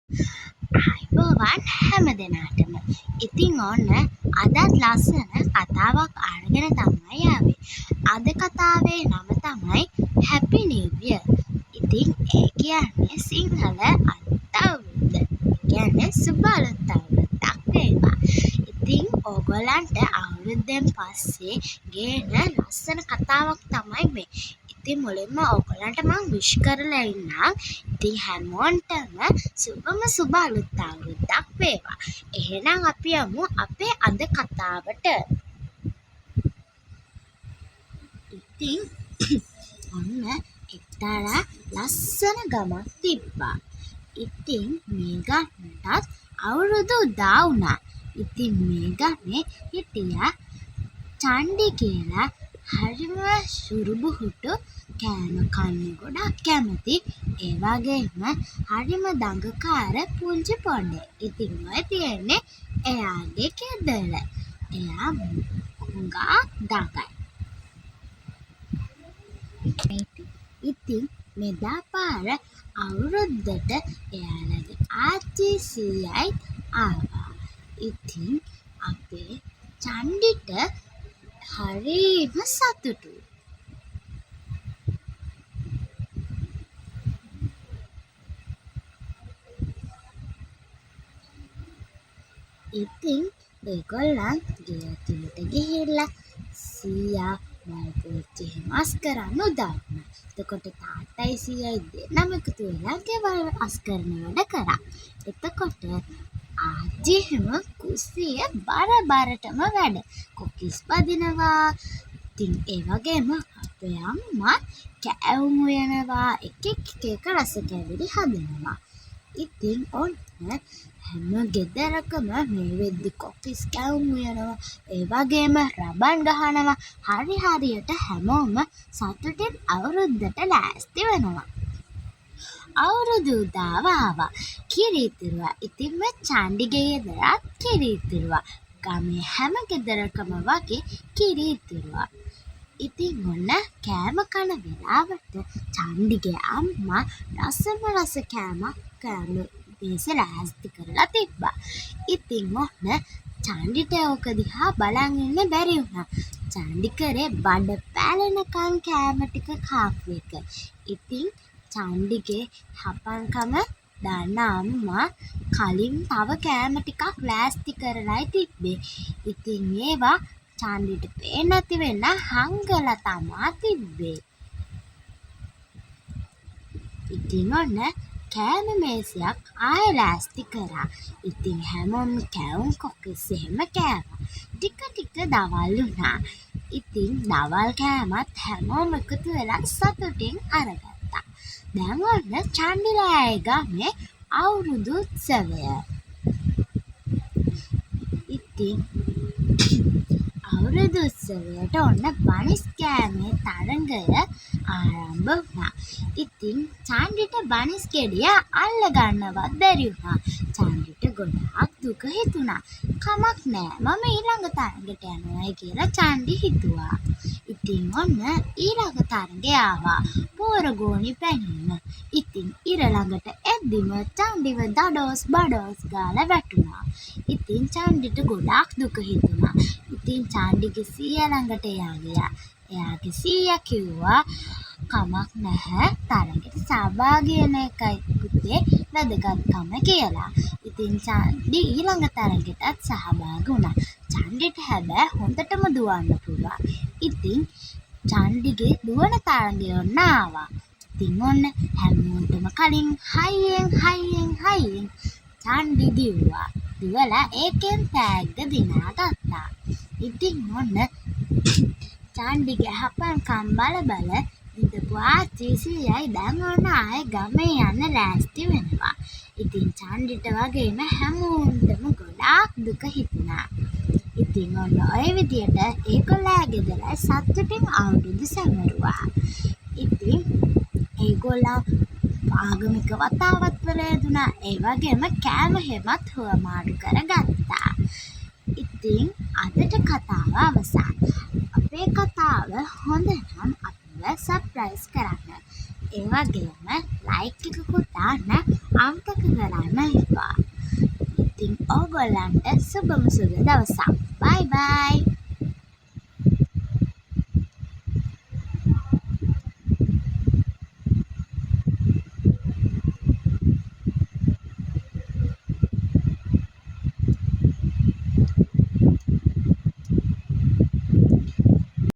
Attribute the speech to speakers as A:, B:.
A: ආයුබෝවන් හැම දෙනාටම. ඉතින් ඔන්න අදත් ලස්සන කතාවක් අරගෙන තමයි ආවේ. අද කතාවේ නම තමයි හැපි නිව් ඉයර්. ඉතින් ඒ කියන්නේ සිංහල අලුත් අවුරුද්ද. ඒ කියන්නේ සුබ අලුත් අවුරුද්දක් වේවා. ඉතින් ඕගොල්ලන්ට අවුරුද්දෙන් පස්සේ ගේන ලස්සන කතාවක් තමයි මේ. ඉතින් මුලින්ම ඕගොල්ලන්ට මං විශ් කරලා ඉන්නම්. ඉතින් හැමෝන්ටම සුබම සුබ අලුත් අවුරුද්දක් වේවා. එහෙනම් අපි යමු අපේ අද කතාවට. ඉතින් ඔන්න එක්තරා ලස්සන ගමක් තිබ්බා. ඉතින් මේ ගමටත් අවුරුදු උදා වුණා. ඉතින් මේ ගමේ හිටියා චණ්ඩි කියලා හරිම සුරුබුහුටු, කෑම කන්න ගොඩක් කැමති, ඒ වගේම හරිම දඟකාර පුංචි පොඩ්ඩෙක්. ඉතින් ඔය තියෙන්නේ එයාගේ ගෙදර. එයා හුඟක් දඟයි. ඉතින් මෙදා පාර අවුරුද්දට එයාලගේ ආච්චි සීයයි ආවා. ඉතින් අපේ චණ්ඩිට හරිම සතුටුයි. ඉතින් ඒගොල්ලන් ගේ ඇතුළට ගිහිල්ලා සීයා මල් පෝච්චි එහෙම අස් කරන්න උදව් වුණා. එතකොට තාත්තයි සීයයි දෙන්නම එකතු වෙලා ගෙවල් අස් කරන වැඩ කරා. එතකොට ආච්චි එහෙම කුස්සිය බර බරටම වැඩ. කොකිස් බදිනවා. ඉතින් ඒ වගේම අපේ අම්මා කෑවුම් උයනවා, එක එක එක එක රස කැවිලි හදනවා. ඉතින් ඔන්න හැම ගෙදරකම මේ වෙද්දි කොකිස් කැවුම් උයනවා, ඒ වගේම රබන් ගහනවා. හරි හරියට හැමෝම සතුටින් අවුරුද්දට ලෑස්ති වෙනවා. අවුරුදු උදාව ආවා. කිරි ඉතුරුවා. ඉතින් මේ චණ්ඩිගේ ගෙදරත් කිරි ඉතුරුවා. ගමේ හැම ගෙදරකම වගේ කිරි ඉතුරුවා. ඉතින් ඔන්න කෑම කන වෙලාවට චණ්ඩිගේ අම්මා රසම රස කෑමක් කෑම මේස ලෑස්ති කරලා තිබ්බා. ඉතින් ඔන්න චණ්ඩිට ඕක දිහා බලන් ඉන්න බැරි වුණා. චණ්ඩි කරේ බඩ පැලෙනකන් කෑම ටික කාපු එක. ඉතින් චණ්ඩිගේ හපන්කම දන්න අම්මා කලින් තව කෑම ටිකක් ලෑස්ති කරලායි තිබ්බේ. ඉතින් ඒවා චණ්ඩිට පේන්නේ නැති වෙන්න හංගලා තමා තිබ්බේ. ඉතින් ඔන්න කෑම මේසයක් ආයෙ ලෑස්ති කරා. ඉතින් හැමෝම කැවුම් කොකිස් එහෙම කෑවා. ටික ටික දවල් වුණා. ඉතින් දවල් කෑමත් හැමෝම එකතු වෙලා සතුටින් අරගත්තා. දැන් ඔන්න චණ්ඩිලාගේ ගමේ අවුරුදු උත්සවය. ඉතින් අවුරුදු උත්සවයට ඔන්න බනිස් කෑමේ තරඟය ආරම්භ වුණා. ඉතින් චණ්ඩිට බනිස් ගෙඩිය අල්ල ගන්නවත් බැරි වුණා. චණ්ඩිට ගොඩාක් දුක හිතුණා. කමක් නෑ, මම ඊළඟ තරඟට යනවායි කියලා චණ්ඩි හිතුවා. ඉතින් ඔන්න ඊළඟ තරඟය ආවා. පෝර ගෝණි පැනීම. ඉතින් ඉර ළඟට එද්දිම චණ්ඩිව දඩෝස් බඩෝස් ගාලා වැටුණා. ඉතින් චණ්ඩිට ගොඩාක් දුක හිතුණා. ඉතින් චණ්ඩිගේ සීයා ළඟට එයා ගියා. එයාගේ සීයා කිව්වා කමක් නැහැ, තරඟෙට සහභාගී වෙන එකයි පුතේ වැදගත්කම කියලා. ඉතින් චණ්ඩි ඊළඟ තරඟෙටත් සහභාගී වුණා. චණ්ඩිට හැබැයි හොඳටම දුවන්න පුළුවන්. ඉතින් චණ්ඩිගේ දුවන තරඟය ඔන්න ආවා. ඉතින් ඔන්න හැමෝටම කලින් හයියෙන් හයියෙන් හයියෙන් චණ්ඩි දිව්වා. දුවලා ඒකෙන් තෑග්ග දිනාගත්තා. ඉතින් ඔන්න චණ්ඩිගේ හපන්කම් බල බල ඉඳපු ආච්චි සීයයි දැන් ඔන්න ආයෙ ගමේ යන්න ලෑස්ති වෙනවා. ඉතින් චණ්ඩිට වගේම හැමෝටම ගොඩාක් දුක හිතුණා. ඉතින් ඔන්න ඔය විදියට ඒගොල්ලෝ ගෙදර සතුටින් අවුරුදු සැමරුවා. ඉතින් ඒගොල්ලෝ ආගමික වතාවත් වල යෙදුණා. ඒ වගේම කෑම එහෙමත් හුවමාරු කරගත්තා. ඉතින් අදට කතාව අවසන්. අපේ කතාව හොඳ නම් අපිව සබ්ස්ක්‍රයිබ් කරන්න. ඒ වගේම ලයික් එකකුත් දාන්න අමතක කරන්න එපා. ඉතින් ඕගොල්ලන්ට සුබම සුබ දවසක්. බයි බයි.